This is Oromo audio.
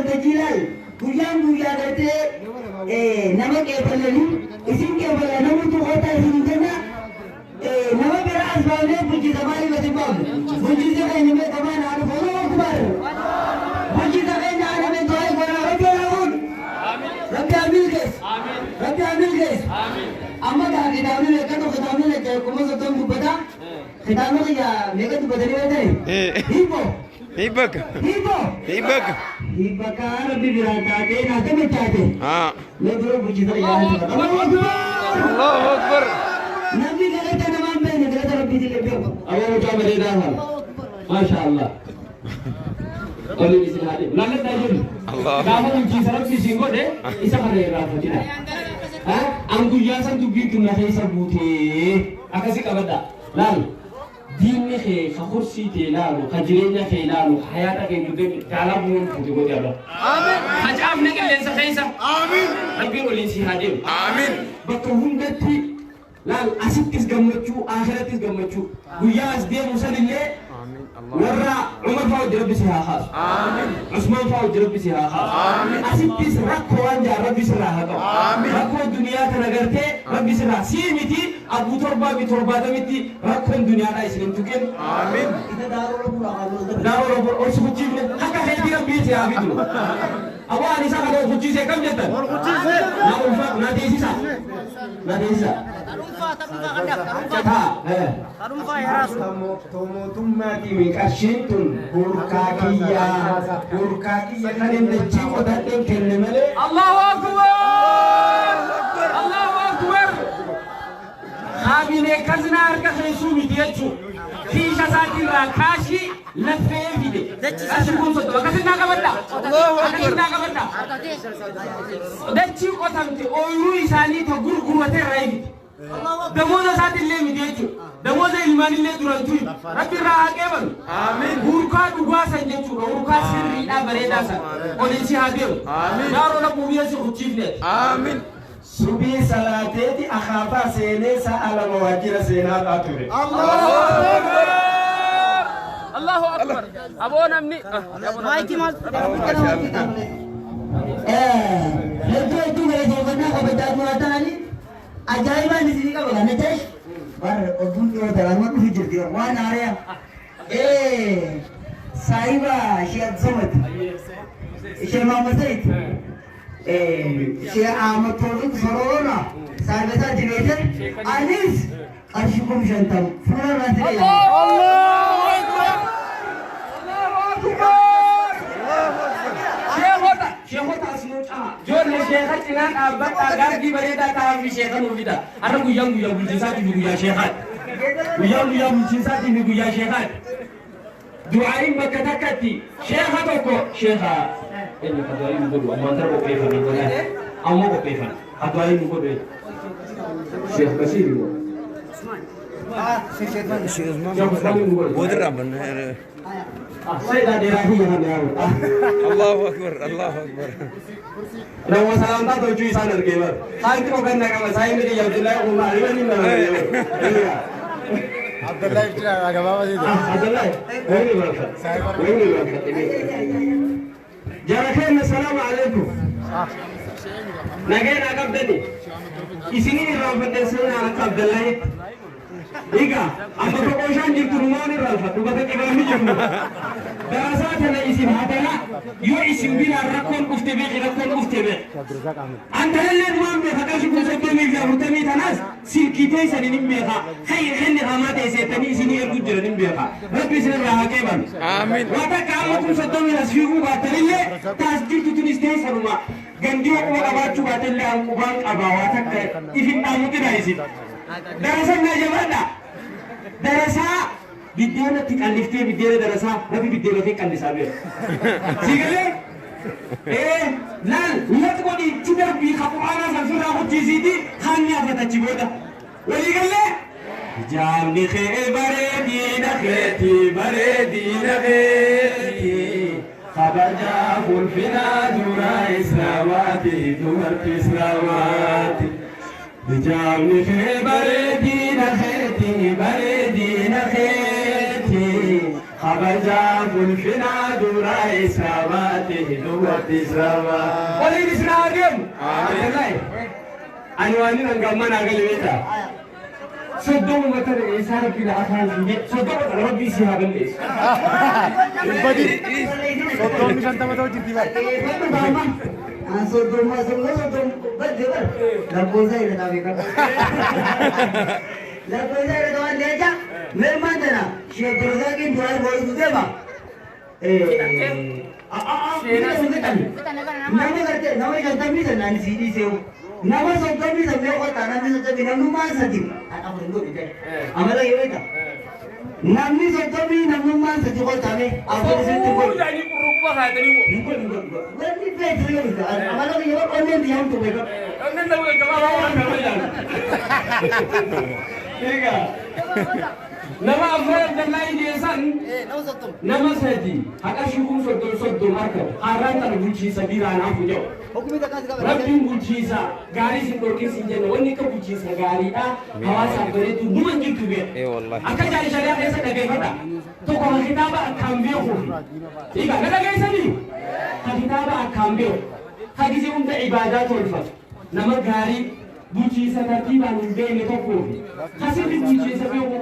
waltajjii laal guyyaan guyyaa gartee nama qeebalanii isin qeebala namutu kootaa isin jenna nama bira as baafnee bulchiisa maaliif as hin baafne? Bulchiisa keenya beekamaan haa dhufu. Allahu Akbar. Bulchiisa keenya haa namni du'aa godhaa. Rabbi haa fuudhu. Rabbi haa milkeessu. Rabbi haa milkeessu. Amma gaa kitaabni meeqatu kitaabni lacca 30,000 dubbata. Kitaabni kiyya meeqa dubbatanii beektanii? Hibboo. Hibbaka. Hibboo. Hibbaka. Hibbaka Rabbi biraan taatee naa tamachaate. Mee dura bulchiisa kiyya haa dubbata. Allahu Akbar. Allahu Akbar. Namni galata namaa hin beekne galata Rabbiitiin illee beeku. Aboo mucaa bareedaa kana. Maasha Allah. Waliin isin haa deemu. Laalladhaa jennu. Allah. Gaafa bulchiinsa Rabbi isin godhe isa kana irraanfatina. An guyyaa san dubbiin tun na keessa buutee akkasi qabadha. Laal. Diinni kee ka kursii tee laalu, ka jireenya kee laalu, ka hayaata kee guddee jaalaa bu'uun fuute godhe Allah. Hacaafne qilleensa keessa. Rabbiin waliin si haa deemu. Amiin. Bakka hundatti laal, asittis gammachuu, akhirattis gammachuu. Guyyaa as deemu sanillee warra Umar fa'aa wajji Rabbi si haa kaasu. Amiin. Usmaan fa'aa wajji Rabbi si haa kaasu. Amiin. Asittis rakkoo waan jaan Rabbi sirraa haa qabu. Amiin. Rakkoo duniyaa tana gartee Rabbi sirraa sii miti abbuu torbaa fi torbaatamitti rakkoon duniyaadhaa isin hin tuqin. Amiin. Isa daaroo rabuudhaa haa godhu. Daaroo rabboo ol si kuchiifne akka keetii Rabbi si haa fidu. Aboo ani isa kana ol kuchiisee kam jettan? Ol kuchiisee. Na ulfaatu na teessisa. Na teessisa. Taa. Mootummaatii qarshiin tun burkaa kiyyaa, burkaa kiyya kan hin dachii qotadheen kenne malee. Allahu Akbar! Allahu Akbar! Kaabinee kaznaa harka keessuu miti jechuun kiisha isaatirraa kaashii laffee fide. Qarshii 30,000 akkasinnaa qabadha. Akkasinnaa qabadha. Dachii qotamte ooyiruu isaanii ta gurgurate irraa fide. Damooza isaatillee miti jechuudha. Damooza ilmaanillee duran tuyu. Rabbi irraa haa qeebalu. Amiin. Hurkaa dhugaa san jechuudha. Hurkaa sirriidhaa bareedaa san. Oliin si haa deemu. Amiin. Daaroo laphuu biyya si kuchiifneeti. Amiin. Subii salaateeti akaafaa seenee sa'a 2 waajjira seenaa ture. Allahu Akbar. Aboo namni. Hedduu hedduu galateeffannaa kabajaa duraa ta'anii ajaa'ibaan isinii qaba kana jesh bar oduun dhiyoo ta'an waan dhufi jirti waan haariyaa. Saahiba Sheekh Abdulsamad, Sheekh Muhammad Said, Sheekh Ahmad Tawfiq Soroona saahiba isaa dibeete anis qarshii 50,000 fuula irraa siree. Allahu Akbar. Sheekota sheekota as nuu caha. Ijoollee sheeka cinaa dhaabbadhaa gaargii bareedaa taa'aa fi sheeka nuu fida. Har'a guyyaan guyyaa bulchiinsaatii fi guyyaa sheekaati. Guyyaan guyyaa bulchiinsaatii fi guyyaa sheekaati. Du'aayin bakka takkatti sheeka tokko sheeka eenyu ka du'aayin nu godhu ammaan tana qopheeffame wallaahi amma qopheeffame ka du'aayin nu godhu eenyu? Sheekh Bashiir immoo. Sheekh Usmaan nu godhu. Boodirraan banna. Sayyidaa dheeraa kiyya kan yaa'u. Allahu Akbar. Allahu Akbar. Nama salaamtaa tolchuu isaan argee bar. Saanti oganna qaba saayinni kiyya Abdullahi Umar inni nama argee. Abdullahi jira gabaabaa siite. Abdullahi wayni barka. Wayni barka. Jara keenya salaamu alaikum. Nageenya qabdani. Isinii irraanfadhe seenaa akka Abdullahitti. Egaa amma qoqooshaan jirtu numaan irraanfadhu bakka qibaamni jirtu. Darasaa tana isin hatana yoo isin biraan rakkoon dhufte beeki, rakkoon dhufte beeki. Antanallee numaan beeka qarshii 34,040 tanaas silkii teessaniin hin beeka. Hayya kenni hamaa teesseettanii isinii ergu jiran hin beeka. Rabbi isin irraa haa qeebalu. Amiin. Waa takka amma 30,000 as fiiguu baattanillee taas jirtu tunis teessanuma. Gandii quba qabaachuu baatellee an qubaan qabaa waa takka ifin dhaamutina isin. Darasan naa jabaadha. Darasaa biddeena itti qalliftee biddeena darasaa Rabbi biddeena kee qallisaa beeka. Si galee? Laal lat godhi itti darbii ka quraanaa san firraa kuchiisiiti kaan nyaafata achi booda. Walii gallee? Hijaabni kee bareedina keeti bareedina keeti. Kabajaa ulfinaa dura islaamaati dubartii islaamaati. Hijaabni kee bareedina keeti bareedina keeti. Kabajaaf ulfinaa dura islaamaati dubarti islaamaa. Waliin isin haa deemu. Abdullahi. Ani waan inni hangamma naa gale beektaa? Soddoma tana isaa rabbi na afaan hin jedhu. Soddoma tana rabbi isii haa balleessu. Soddomni shantama ta'u jirti bara. An soddoma soddoma soddoma badde bar lakkoofsa irra taa'ee qaba. Lakkoofsa irra taa'ee leenca meemaan tana Sheekh Abdurrazaaqiin duraan boo'itu deema. Nama gartee nama shantamii sanaan sii dhiiseewu. Nama soddomii san mee qotaa namni soddomii namnummaan sadi. An afur hin godhu jedhe. Amala yoo ta'u. Namni soddomii namnummaan sadi qotame afur isitti godhu. Jaanii qurruquba kaayatanii moo? Hin godhu hin godhu. Wanni feetu yoo ta'u amala yoo qonneen diyaamtu beekamu. Onneen nama gabaabaa waan kana jedhan. Egaa nama afran Abdallahi dhiyeessan nama sadi haqa shukuu soddom soddom harkatu har'aan tana bulchiinsa biiraan hafu jedhu. Rabbiin bulchiinsa gaarii sin dhorkin sin jenne wanni akka bulchiinsa gaariidha hawaasaaf bareedu numa hin jirtu beeku. Eh, wallahi. Akka jaali shari'aa keessa dhageeffadha. Tokko kan kitaaba akkaan beekuuf. Egaa na dhageessanii? Kan kitaaba akkaan beeku. Kan gisee hunda ibaadaa tolfatu. Nama gaarii bulchiinsa tartiibaan hin beekne tokkoofi. Kasirri bulchiinsa beeku.